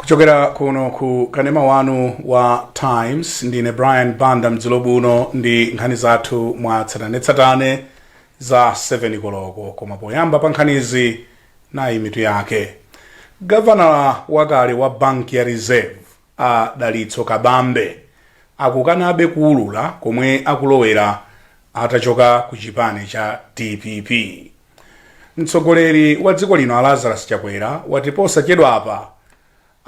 Kuchokera kuno ku kanema wanu wa Times, ndine Brian Banda mdzulo buno ndi nkhani zathu mwa tsatanetsatane za 7 koloko. Koma poyamba pa nkhanizi, nayi mitu yake. Gavanala wakale wa banki ya Reserve a Dalitso Kabambe akukanabe kuwulula komwe akulowera atachoka ku chipani cha DPP. Mtsogoleri wa dziko lino a Lazarus Chakwera wati posachedwapa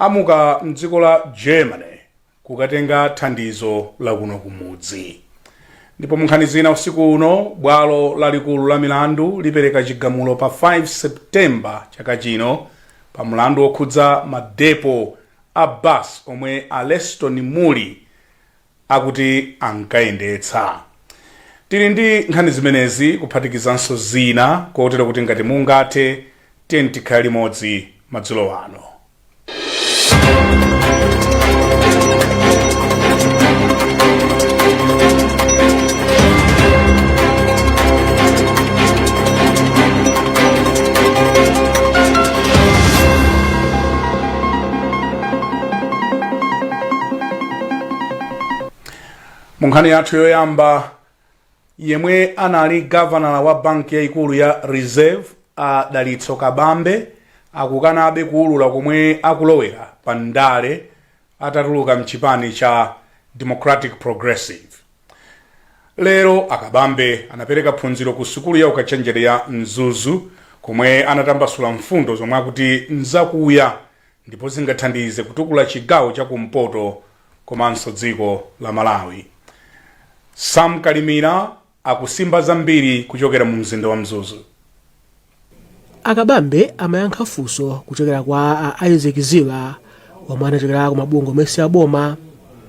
amuka mdziko la Germany kukatenga thandizo la kuno kumudzi. Ndipo munkhani zina usiku uno, bwalo lalikulu la milandu lipereka chigamulo pa 5 September chaka chino pa mlandu wokhudza madepo a bus omwe a Leston Mulli akuti ankayendetsa. Tili ndi nkhani zimenezi kuphatikizanso zina, kotero kuti ngati mungathe, tiyeni tikhale limodzi madzulo ano. Mu nkhani yathu yoyamba, yemwe anali gavanala wa banki yayikulu ya Reserve a Dalitso Kabambe akukanabe kuwulula komwe akulowera pa ndale atatuluka mchipani cha Democratic Progressive. Lero akabambe anapereka phunziro ku sukulu ya ukachenjede ya Mzuzu, komwe anatambasula mfundo zomwe akuti nzakuya ndipo zingathandize kutukula chigawo cha kumpoto komanso dziko la Malawi. Sam Kalimira akusimba zambiri kuchokera mu mzinda wa Mzuzu. Akabambe amayankha funso kuchokera kwa a Isaac Ziba omwe anachokera ku mabungwe omwe si aboma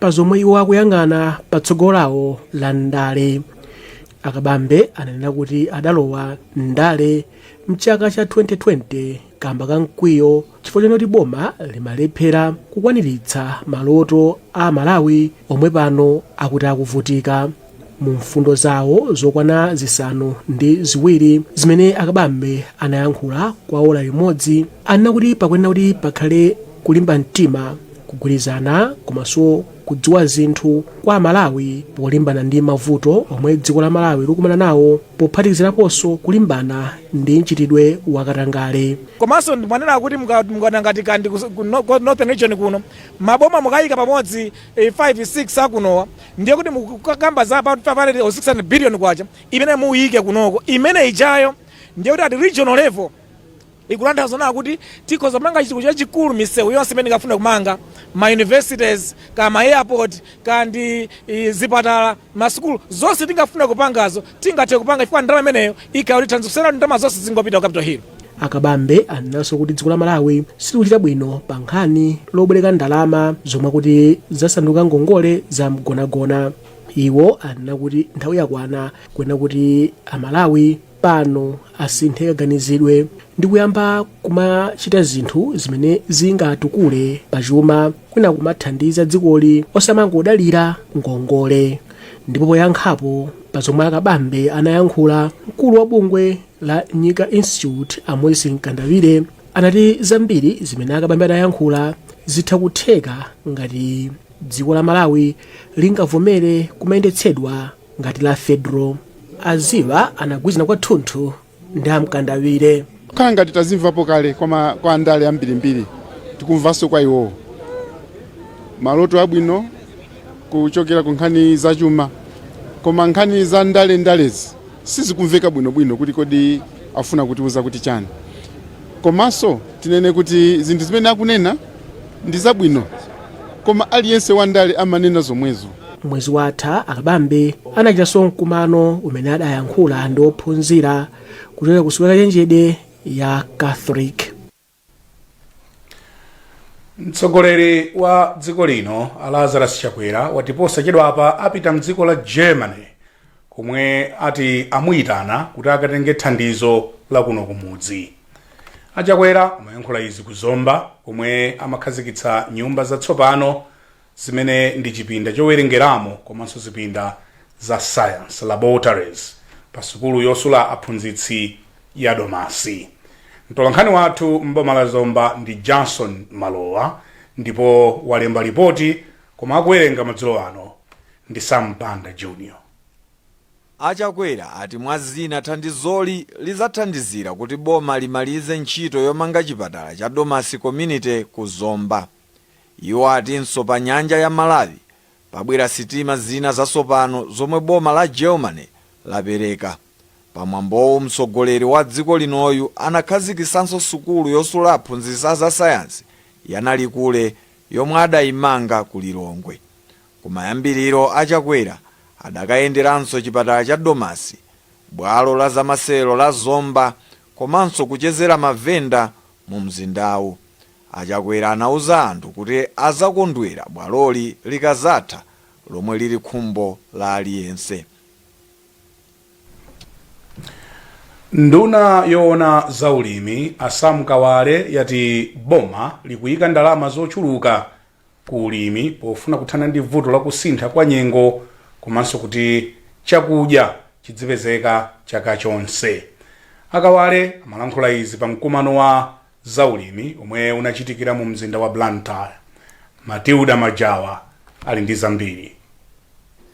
pa zomwe iwo akuyang'ana pa tsogolo lawo la ndale. Akabambe ananena kuti adalowa ndale mchaka cha 2020 kamba ka mkwiyo chifukwa choti boma limalephera kukwaniritsa maloto a Malawi omwe pano akuti akuvutika. Mu mfundo zawo zokwana 7 zimene akabambe anayankhula kwa ola limodzi, anena kuti pakuyenera kuti pakhale kulimba mtima, kugwirizana komanso kudziwa zinthu kwa Amalawi polimbana ndi mavuto omwe dziko la Malawi likumana nawo, pophatikiziraponso kulimbana ndi mchitidwe wakatangale. Komanso ndimanena kuti mukaona ngati kandi ku Northern Region kuno, maboma mukayika pamodzi 5 6 akunowa, ndiye kuti mukukamba za about 500 or 600 billion kwacha imene muyike kunoko. Imene ijayo ndiye kuti at regional level ikutanthauza na kuti tikhoza kumanga chitukuko chachikulu, misewu yonse imene tikafuna kumanga, ma universities ka ma airport kandi zipatala, masukulu, zonse tingafuna kupangazo tingathe kupanga, chifukwa ndalama imeneyo ikhala kuti thandizo, ndalama zonse zingopita ku Capital Hill. Akabambe anenanso kuti dziko la Malawi silikuchita bwino pa nkhani lobwereka ndalama zomwe kuti zasanduka ngongole za mgonagona. Iwo anena kuti nthawi yakwana kuyenera kuti Amalawi pano asinthe kaganizidwe ndi kuyamba kumachita zinthu zimene zingatukule pachuma, kwina kumathandiza dzikoli osamangodalira ngongole. Ndipo poyankhapo pa zomwe akabambe anayankhula, mkulu wa bungwe la Nyika Institute a Moses Mkandawire anati zambiri zimene akabambe anayankhula zitha kutheka ngati dziko la Malawi lingavomere kumayendetsedwa ngati la federal. Aziba anagwirizana kwathunthu ndi amkandawire. Khala ngati tazimvapo kale kwa andale ambirimbiri, tikumvanso kwa iwowo maloto abwino kuchokera ku nkhani zachuma, koma nkhani za ndale ndalezi sizikumveka bwinobwino kuti kodi afuna kutiuza kuti chani. Komanso tinene kuti zinthu zimene akunena ndi zabwino, koma aliyense wa ndale amanena zomwezo. Mwezi watha akabambe anachitanso mkumano umene adayankhula ndi ophunzira kuchokera ku sukulu ya kachenjede ya Catholic. Mtsogoleri wa dziko lino a Lazarus Chakwera wati posachedwapa apita mdziko la Germany komwe ati amuyitana kuti akatenge thandizo la kuno kumudzi. Achakwera amayankhula izi ku Zomba komwe amakhazikitsa nyumba zatsopano zimene ndi chipinda chowerengeramo komanso zipinda za science laboratories pa sukulu yosula aphunzitsi ya Domasi. Mtolankhani wathu m'boma la Zomba ndi Johnson Malowa, Ndipo walemba lipoti, koma akuwerenga madzulo ano ndi Sam Banda Junior. A Chakwera ati mwa zina thandizoli lizathandizira kuti boma limalize ntchito yomanga chipatala cha Domasi Community ku Zomba. Iwo atinso pa nyanja ya Malawi pabwera sitima zina zatsopano zomwe boma la Germany lapereka. Pamwambowu mtsogoleri wa dziko linoyu anakhazikisanso sukulu yosula aphunzitsi a za sayansi ya Nalikule yomwe adayimanga ku Lilongwe. Kumayambiriro a Chakwera adakayenderanso chipatala cha Domasi, bwalo la zamasewero la Zomba komanso kuchezera mavenda mu mzindawu. A Chakwera anauza anthu kuti azakondwera bwaloli likazatha, lomwe lili khumbo la aliyense. Nduna yoona za ulimi a Sam Kawale yati boma likuyika ndalama zochuluka ku ulimi pofuna kuthana ndi vuto la kusintha kwa nyengo komanso kuti chakudya chidzipezeka chaka chonse. A Kawale amalankhula izi pa mkumano wa zaulimi omwe unachitikira mu mzinda wa Blantyre. Matilda Majawa ali ndi zambiri.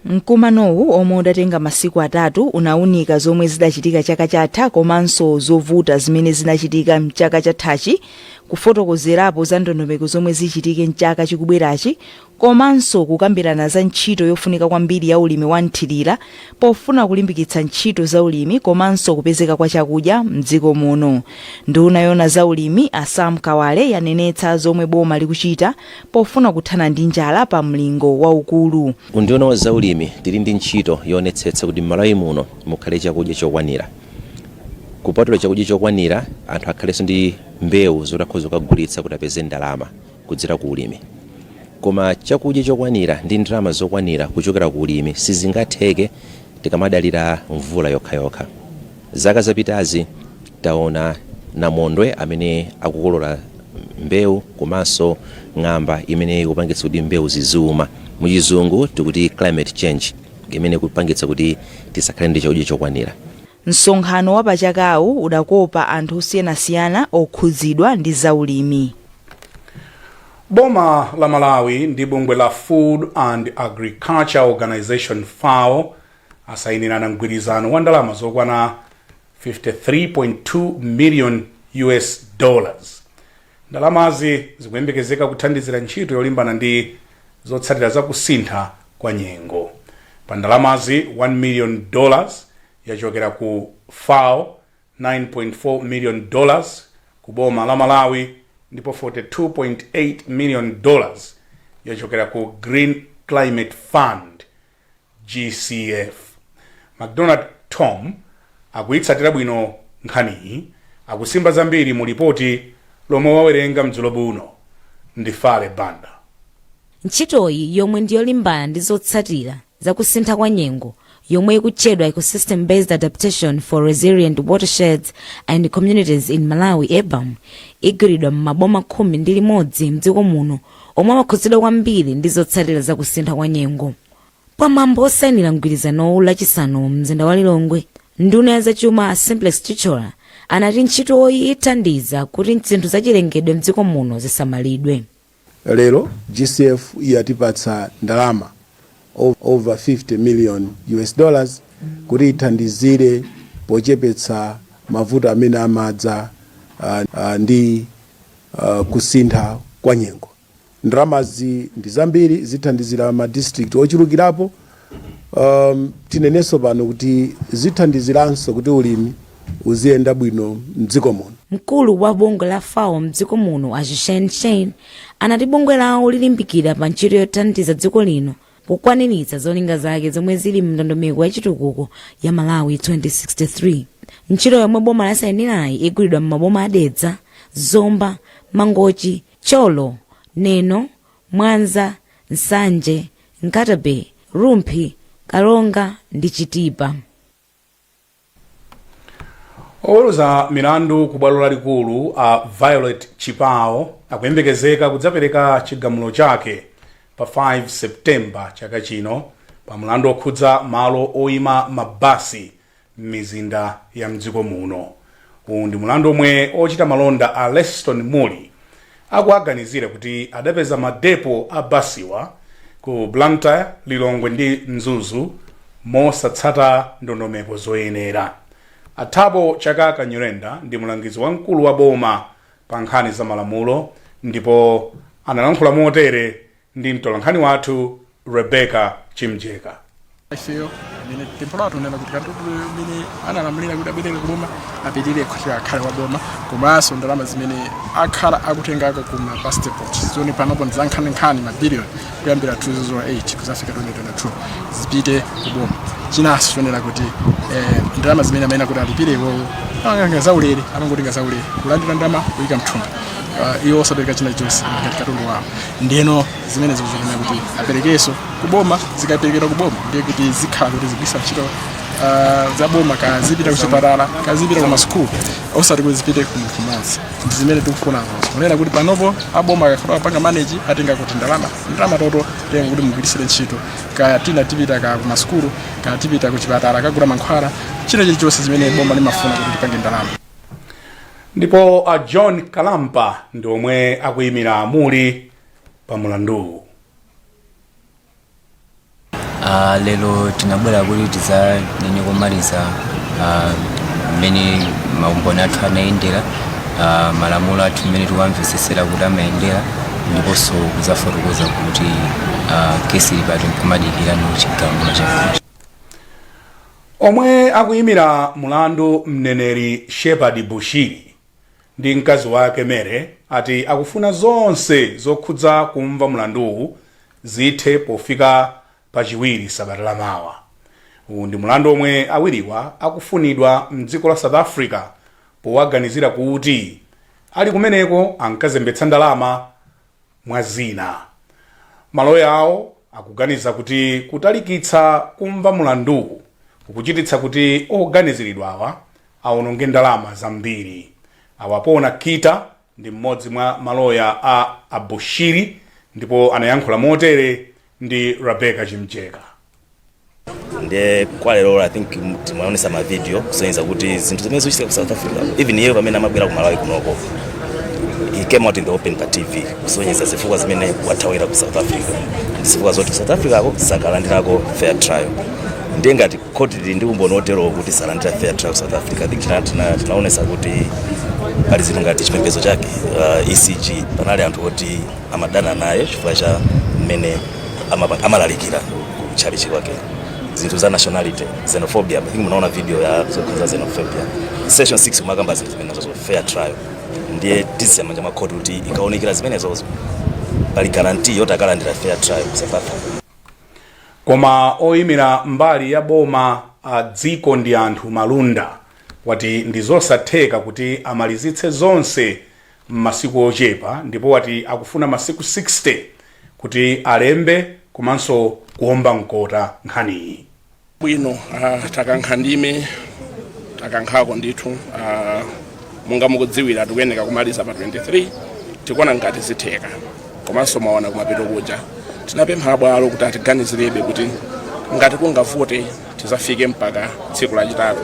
Mkumanowu, omwe udatenga masiku atatu, unaunika zomwe zidachitika chaka chatha komanso zovuta zimene zinachitika mchaka chathachi, kufotokozerapo za ndondomeko zomwe zichitike mchaka chikubwerachi komanso kukambirana za ntchito yofunika kwambiri ya ulimi wa mthirira pofuna kulimbikitsa ntchito za ulimi komanso kupezeka kwa chakudya mdziko muno. Nduna yoona za ulimi a Sam Kawale yanenetsa zomwe boma likuchita pofuna kuthana ndi njala pa mlingo waukulu. Unduna wa zaulimi tili ndi ntchito yoonetsetsa kuti m'Malawi muno mukhale chakudya chokwanira. Kupatula chakudya chokwanira, anthu akhalenso ndi mbewu zoti akhoza kukagulitsa kuti apeze ndalama kudzera ku ulimi. Koma chakudya chokwanira ndi ndalama zokwanira kuchokera ku ulimi sizingatheke tikamadalira mvula yokhayokha. Zaka zapitazi taona namondwe amene akukolola mbewu komanso ng'amba imene ikupangitsa kuti mbewu ziziuma. Muchizungu tikuti climate change imene ikupangitsa kuti tisakhale ndi chakudya chokwanira. Msonkhano wa pachakawu udakopa anthu osiyanasiyana okhudzidwa ndi zaulimi. Boma la Malawi ndi bungwe la Food and Agriculture Organization, FAO, asayinirana mgwirizano wa ndalama zokwana 53.2 million US dollars. Ndalamazi zikuyembekezeka kuthandizira ntchito yolimbana ndi zotsatira za kusintha kwa nyengo. Pa ndalamazi, 1 million dollars yachokera ku FAO, 9.4 million dollars ku boma la Malawi ndipo 42.8 million dollars yachokera ku Green Climate Fund, GCF. McDonald Tom akuyitsatira bwino nkhaniyi, akusimba zambiri mu lipoti lomwe wawerenga mdzulo buno ndi Fale Banda. Ntchitoyi, yomwe ndiyolimbana ndi zotsatira zakusintha kwa nyengo, yomwe ikutchedwa Ecosystem Based Adaptation for Resilient Watersheds and Communities in Malawi, EBAM, igwiridwa m'maboma 11 mdziko muno omwe amakhudzidwa kwambiri ndi zotsatira zakusintha kwa nyengo. Pamwambo osayinira mgwirizanowu Lachisanu mu mzinda wa Lilongwe, nduna ya zachuma a Simplex Chithyola anati ntchitoyi ithandiza kuti zinthu zachilengedwe mdziko muno zisamalidwe. Lero GCF yatipatsa ndalama over 50 million US dollars kuti ithandizire pochepetsa mavuto amene amadza ndi kusintha kwa nyengo. Ndalamazi ndi zambiri, zithandizira ma district ochulukirapo. Tinenenso pano kuti zithandiziranso kuti ulimi uziyenda bwino mdziko muno. Mkulu wa bungwe la FAO mdziko muno a Zhishen Shen anati bungwe lawo lilimbikira pa ntchito yothandiza dziko lino kukwaniritsa zolinga zake zomwe zili mndondomeko ya chitukuko ya Malawi 2063. Ntchito yomwe boma lasayinirayi igwiridwa m'maboma a Dedza, Zomba, Mangochi, Thyolo, Neno, Mwanza, Nsanje, Nkhata Bay, Rumphi, Karonga ndi Chitipa. Oweruza milandu ku bwalo lalikulu a Violet Chipao akuyembekezeka kudzapereka chigamulo chake pa 5 September chaka chino pa mlandu okhudza malo oyima mabasi m'mizinda ya mdziko muno. Uwu ndi mlandu omwe ochita malonda a Leston Mulli Akuaganizira kuti adapeza madepo a basiwa ku Blantyre, Lilongwe ndi Mzuzu mosatsata ndondomeko zoyenera. A Thabo Chakaka Nyirenda ndi mulangizi wamkulu wa boma pa nkhani za malamulo, ndipo analankhula motere ndi mtolankhani wathu Rebecca Chimjeka. Ifeyo mene pempho lathu nena kuti katundu mene analamulira kuti abwerere kuboma apitirire kuti akhale wa boma, komanso ndalama zimene akhala akutengako ku ma bus depot zone panopo ndi zankhaninkhani, mabiliyoni, kuyambira 2008 kuzafika 2022, zipite kuboma. Chinanso chonena kuti ndalama zimene amene kuti alipire iwowo anga zaulere, amangotenga zaulere, kulandira ndalama kuyika mthumba, iwo osapereka china chonse ngati katundu wawo. Ndiyeno zimenezo zokunena kuti aperekenso kuboma. Zikaperekedwa kuboma, ndiye kuti zikhala kuti zigwisa ntchito za boma, kazipita kuchipatala, kazipita ku masukulu, osati kuti zipite ku munthu mmodzi. Ndi zimene tikufunazo, kunena kuti panopo aboma akakhala apanga manage, atenga kuti ndalama toto tenga kuti mugwirisire ntchito, kaya tina tipita ka kumasukulu, kaya tipita kuchipatala kagula mankhwala, china chilichonse chimene boma limafuna kuti tipange ndalama. Ndipo a John Kalampa ndi omwe akuyimira amuli pa mulanduwu. Lero tinabwera kuti tidzanene komaliza mmene maumboni athu anayendera, malamulo athu mmene tikuwamvetsetsera kuti amayendera, ndiponso kudzafotokoza kuti kesi ili pati nkumadikirani chigamulo cha khoti. Omwe akuyimira mulandu mneneri Shepherd Bushiri ndi mkazi wake Mary ati akufuna zonse zokhudza kumva mulanduwu zithe pofika Pachiwiri sabata lamawa. Uwu ndi mulandu omwe awiriwa akufunidwa mdziko la South Africa powaganizira kuti ali kumeneko ankazembetsa ndalama, mwa zina. Maloya awo akuganiza kuti kutalikitsa kumva mulanduwu kukuchititsa kuti oganiziridwawa awononge ndalama zambiri. A Wapona Kita ndi mmodzi mwa maloya a a Bushiri ndipo anayankhula motere ndi Rebecca Chimjeka. Ndiye kwa lero, I think timaonesa mavideo kusonyeza kuti zinthu zimene zikuchitika ku South Africa, even iye pamene amabwera ku Malawi kunoko, he came out in the open pa TV kusonyeza zifukwa zimene wathawira ku South Africa ndi zifukwa zoti ku South Africa ako sakalandirako fair trial. Ndiye ngati court ili ndi umboni oterowo kuti salandira fair trial ku South Africa, I think tinaonesa kuti pali zinthu ngati chipembedzo chake, ECG, panali anthu oti amadana naye chifukwa cha mmene amalalikira ku tchalitchi kwake, zinthu za nationality, xenophobia. I think munaona video ya zokhudza xenophobia. Section 6 kumakamba zinthu zimenezo, fair trial. Ndiye tizisiya manja mwa court kuti ikaonekera zimenezozo, pali guarantee yoti akalandira fair trial ku South Africa. Koma oyimira mbali ya boma a Dziko ndi Anthu Malunda wati ndi zosatheka kuti amalizitse zonse m'masiku ochepa, ndipo wati akufuna masiku 60 kuti alembe komanso kuomba mkota nkhaniyi. Bwino, takankha ndime, takankhako ndithu. Monga mukudziwira, tikuyeneka kumaliza pa 23. Tikuona ngati zitheka. Komanso mwaona kumapeto kuja tinapempha abwalo kuti atiganizirebe kuti ngati kungavute tizafike mpaka tsiku Lachitatu.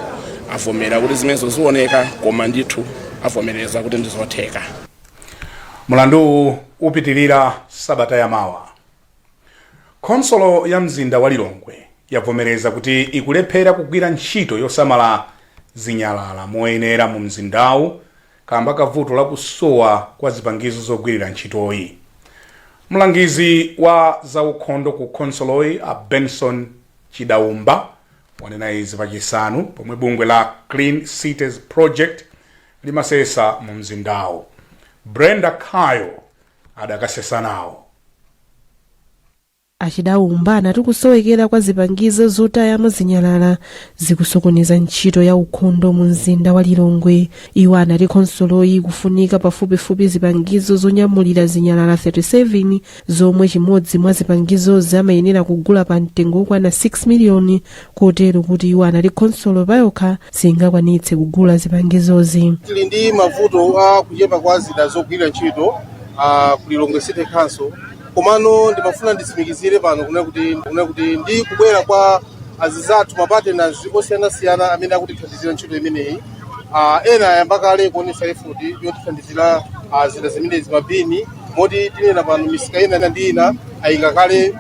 Avomera kuti zimenezo zioneka, koma ndithu avomereza kuti ndizotheka. Mulanduwu upitirira sabata yamawa. Khonsolo ya mzinda wa Lilongwe yavomereza kuti ikulephera kugwira ntchito yosamala zinyalala moyenera mu mzindawu kamba ka vuto la kusowa kwa zipangizo zogwirira ntchitoyi. Mlangizi wa zaukhondo ku khonsoloyi, a Benson Chidaumba, wanena izi Pachisanu pomwe bungwe la Clean Cities Project limasesa mu mzindawu. Brenda Kayo adakasesa nawo. Achidaumba anati kusowekera kwa zipangizo zotayamo zinyalala zikusokoneza ntchito ya ukhondo mu mzinda wa Lilongwe. Iwo anati khonsoloyi ikufunika pafupifupi zipangizo zonyamulira zinyalala 37, zomwe chimodzi mwa zipangizozi amayenera kugula pa mtengo wokwana 6 miliyoni, kotero kuti iwo anati khonsolo payokha singakwanitse kugula zipangizozi. Tili ndi mavuto a kuchepa kwa zida zogwirira ntchito ku Lilongwe City Council, komano ndimafuna nditsimikizire pano kunena kuti ndi kubwera kwa azizathu, mapartners osiyanasiyana amene akutithandizira ntchito imeneyi, Ena ayamba kale kuonesa effort yotithandizira zida zimenezi, mabini, moti tinena pano misika ina ndi ina ayika kale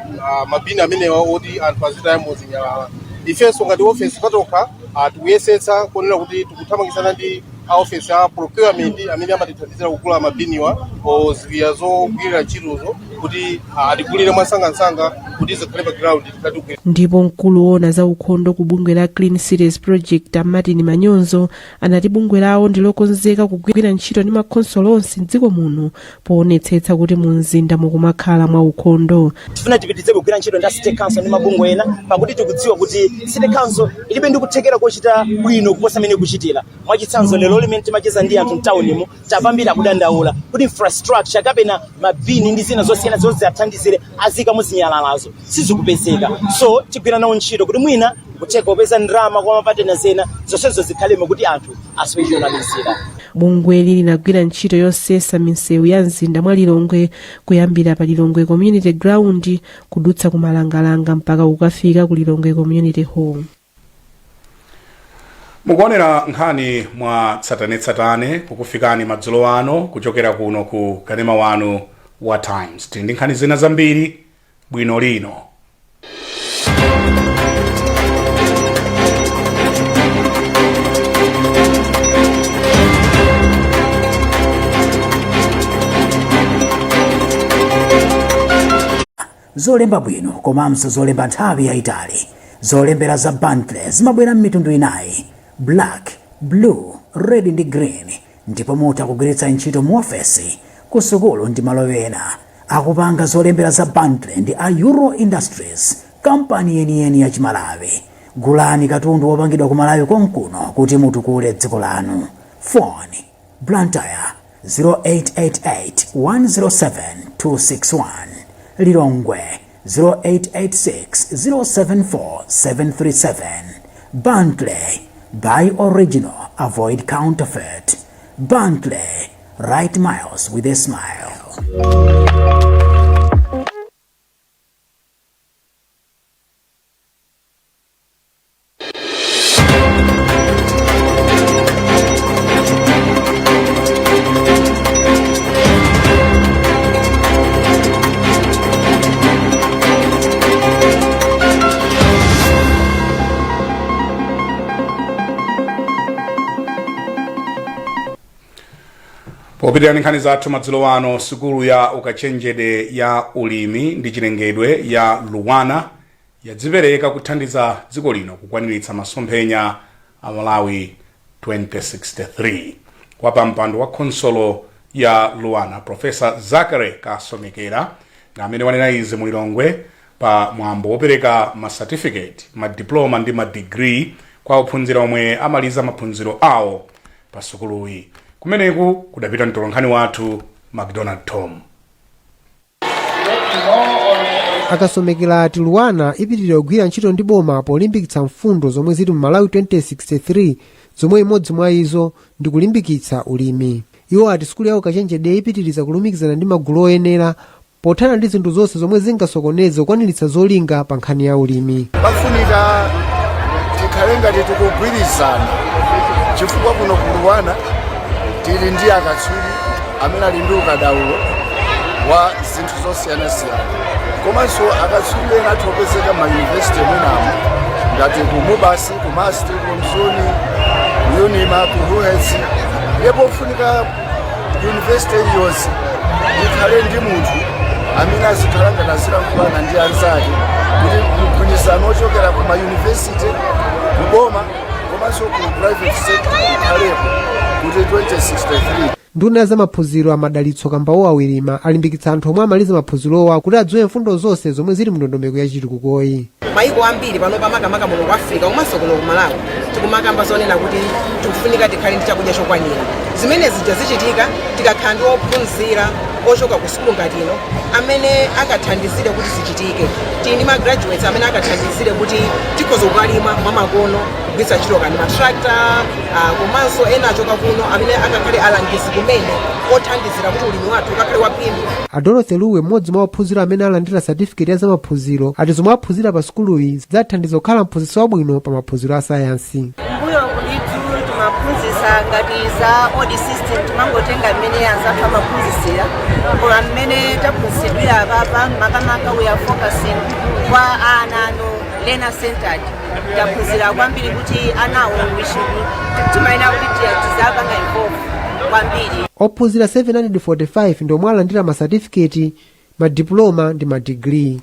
mabini amenewa oti anthu azitayamo zinyalala. Ifenso ngati ofesi patokha tikuyesetsa kuonera kuti tikuthamangisana ndi a ofesi a procurement amene amatithandizira kugula mabiniwa o ziwiya zogwirira ntchitozo kuti atigulire mwansangansanga kuti zikhale pa ground tikhale tikugwira. Ndipo mkulu woona za ukhondo ku bungwe la Clean Cities Project, a Martin Manyonzo, anati bungwe lawo ndi lokonzeka kugwira ntchito ndi makhonsolo onse mdziko muno poonetsetsa kuti mu mzinda mukumakhala mwa ukhondo. Tifuna tipitirize kugwira ntchito ndi a city council ndi mabungwe ena, pakuti tikudziwa kuti city council ilibe ndi kuthekera kochita bwino kuposa mmene ikuchitira. Mwachitsanzo, lero limene timacheza ndi anthu mtaunimu, tapambira akudandaula kuti infrastructure kapena mabini ndi zina zosiyana zoti athandizire azikamo zinyalalazo sizikupezeka. So tigwira nawo ntchito kuti mwina kutheka kupeza ndalama kwa mapartners ena, zonsezo zikhalemo kuti anthu asowe chonamizira. Bungweli linagwira ntchito yosesa misewu ya mzinda mwa Lilongwe kuyambira pa Lilongwe Community Ground, kudutsa ku Malangalanga mpaka kukafika ku Lilongwe Community Hall. Mukuonera nkhani mwa tsatanetsatane kukufikani madzulo ano kuchokera kuno ku kanema wanu wa Times. Tili ndi nkhani zina zambiri bwino lino. Zolemba bwino komanso zolemba nthawi yayitali. Zolembera za Bentley zimabwera m'mitundu inayi: black, blue, red ndi green, ndipo mutha kugwiritsa ntchito mu ofesi, ku sukulu ndi malo ena. Akupanga zolembera za Bentley ndi a Euro Industries, kampani yeniyeni ya Chimalawi. Gulani katundu wopangidwa ku Malawi konkuno kuti mutukule dziko lanu. Phone: Blantyre 0888 107 261, Lilongwe 0886 074 737. Bentley, buy original, avoid counterfeit. Bentley, write miles with a smile. Popitirani nkhani zathu madzulo ano, sukulu ya ukachenjede ya ulimi ndi chilengedwe ya LUANAR yadzipereka kuthandiza dziko lino kukwaniritsa masomphenya a Malawi 2063. Wapampando wa khonsolo ya LUANAR, Profesa Zachary Kasomekera, ndi amene wanena izi mu Lilongwe pa mwambo wopereka ma certificate, ma diploma ndi ma degree kwa ophunzira omwe amaliza maphunziro awo pa sukuluyi. Kumeneku kudapita mtolankhani wathu MacDonald Tom. A Kasomekera ati LUANAR ipitirira kugwira ntchito ndi boma polimbikitsa mfundo zomwe zili mu Malawi 2063, zomwe imodzi mwa izo ndi kulimbikitsa ulimi. Iwo ati sukulu ya ukachenjede ipitiriza kulumikizana ndi magulu oyenera pothana ndi zinthu zonse zomwe zingasokoneze kukwaniritsa zolinga pa nkhani ya ulimi. Pafunika tikhale ngati tikugwirizana, chifukwa kuno ku LUANAR tili ndi akatswiri amene ali ndi ukadaulo wa zinthu zosiyanasiyana, komanso akatswiri ena athu opezeka mayunivesiti mwenamo ngati ku MUBAS, ku MUST, ku Mzuni, ku UNIMA, ku HUHES. Ndipo pofunika yunivesiti iliyonse ikhale ndi munthu amene azikhala ngati azilankhulana ndi anzake kuti mgwirizano ochokera ku mayunivesiti, kuboma komanso ku private sector ikhalepo kuti 2063. Nduna ya zamaphunziro a Madalitso Kambauwa Wirima alimbikitsa anthu omwe amaliza maphunzirowa kuti adziwe mfundo zonse zomwe zili mu ndondomeko ya chitukukoyi. Mayiko ambiri panopa, makamaka muno ku Africa komanso kuno ku Malawi, tikumakamba zonena kuti tikufunika tikhale ndi chakudya chokwanira. Zimene zija zichitika tikakhala ndi ophunzira ochoka ku sukulu ngati ino amene akathandizire kuti zichitike. Tili ndi ma graduates amene akathandizire kuti tikhoza kukalima mwamakono kugwiritsa ntchito kani matractor, komanso ena achoka kuno amene akakhale alangizi kumene othandizira kuti ulimi wathu ukakhale waphindu. A Dorothy Luwe, mmodzi mwa ophunzira amene alandira satifiketi ya zamaphunziro, ati zomwe aphunzira pa sukuluyi zidzathandiza kukhala mphunzitsi wabwino pa maphunziro a sayansi. Mbuyo ndithu timaphunzitsa Timaphunzitsa ngati za old system, timangotenga mmene anzathu amaphunzitsira, koma mmene taphunzitsidwira apapa, makamaka we are focusing kwa ana ano, learner centered. Taphunzira kwambiri kuti anawo we should, timayenera kuti tizapanga involve kwambiri. Ophunzira 745 ndi omwe alandira masatifiketi, madipuloma ndi madigiri.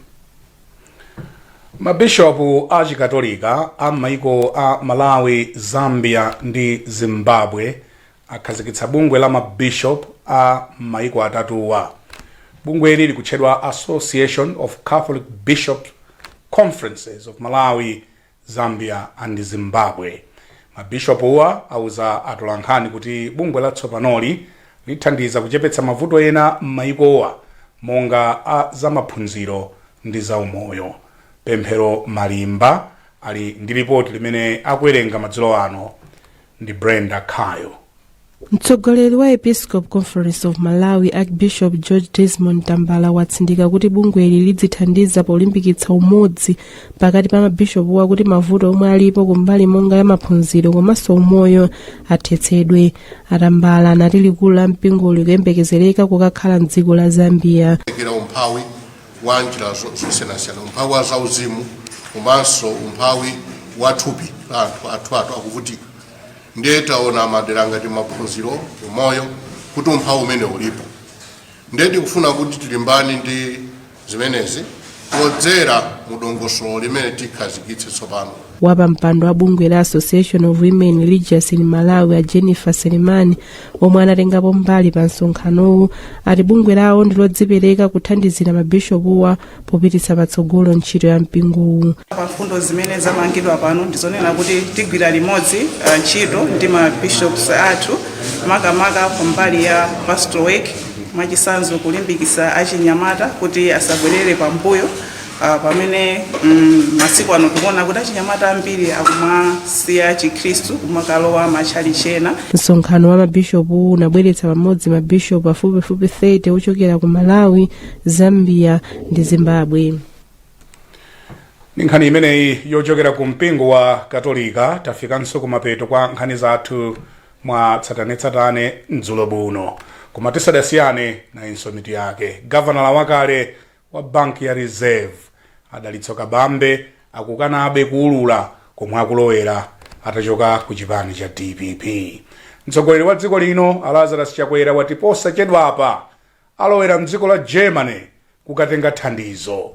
Mabishopu a Chikatolika a m'maiko a Malawi, Zambia ndi Zimbabwe akhazikitsa bungwe la mabishop a m'maiko atatuwa. Bungweli likutchedwa Association of Catholic Bishop Conferences of Malawi, Zambia and Zimbabwe. Mabishopuwa auza atolankhani kuti bungwe latsopanoli lithandiza kuchepetsa mavuto ena m'maikowa monga a zamaphunziro ndi zaumoyo. Pemphero Malimba ali ndi ripoti limene akuwerenga madzulo ano ndi Brenda Khayo. Mtsogoleri wa Episcopal Conference of Malawi, Archbishop George Desmond Tambala, watsindika kuti bungweli lidzithandiza polimbikitsa umodzi pakati pa mabishopuwa kuti mavuto omwe alipo kumbali monga ya maphunziro komanso umoyo athetsedwe. Atambala anati likulu la mpingo likuyembekezereka kukakhala mdziko la Zambia. Kera umphawi wa njira zosiyanasiyana, umphawi wa zauzimu komanso umphawi wa thupi la anthu athu akuvutika. Ndiye taona madera ngati maphunziro, umoyo, kuti umphawi umene ulipo. Ndiye tikufuna kuti tilimbane ndi zimenezi podzera mu dongosolo limene tikhazikitse tsopano. Wapampando wa bungwe la Association of Women Religious in Malawi, a Jennifer Selemani, omwe anatengapo mbali pa msonkhanowu, ati bungwe lawo ndi lodzipereka kuthandizira mabishopuwa popititsa patsogolo ntchito ya mpingowu. Pa mfundo zimene zamangidwa pano ndizonena kuti tigwira limodzi ntchito ndi ma bishops athu, makamaka pambali ya pastoral work, mwachitsanzo kulimbikitsa achinyamata kuti asabwerere pambuyo, pamene masiku ano tikuona kuti achinyamata ambiri akumasiya Chikhristu kumakalowa matchalichi ena. Msonkhano wa mabishopu unabweretsa pamodzi mabishopu pafupifupi 30 ochokera ku Malawi, Zambia ndi Zimbabwe. Ndi nkhani imeneyi yochokera ku mpingo wa Katolika tafikanso kumapeto kwa nkhani zathu mwa tsatanetsatane mdzulo buno. Koma tisadasiyane, nayinso mitu yake. Gavanala wakale wa banki ya Reserve, Adalitso Kabambe, akukanabe kuulula komwe akulowera atachoka ku chipani cha DPP. Mtsogoleri wa dziko lino, Lazarus Chakwera, wati posachedwapa alowera mdziko la Germany kukatenga thandizo.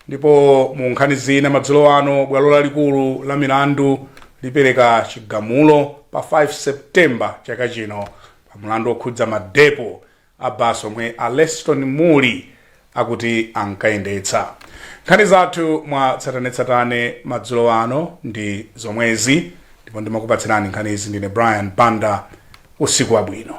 Ndipo mu nkhani zina madzulo ano, bwalo lalikulu la milandu lipereka chigamulo pa 5 September chaka chino pa mlandu okhudza madepo a basi omwe a Leston Mulli akuti ankayendetsa. Nkhani zathu mwa tsatanetsatane madzulo ano ndi zomwezi, ndipo ndimakupatsirani nkhanizi ndine Brian Banda. Usiku wabwino.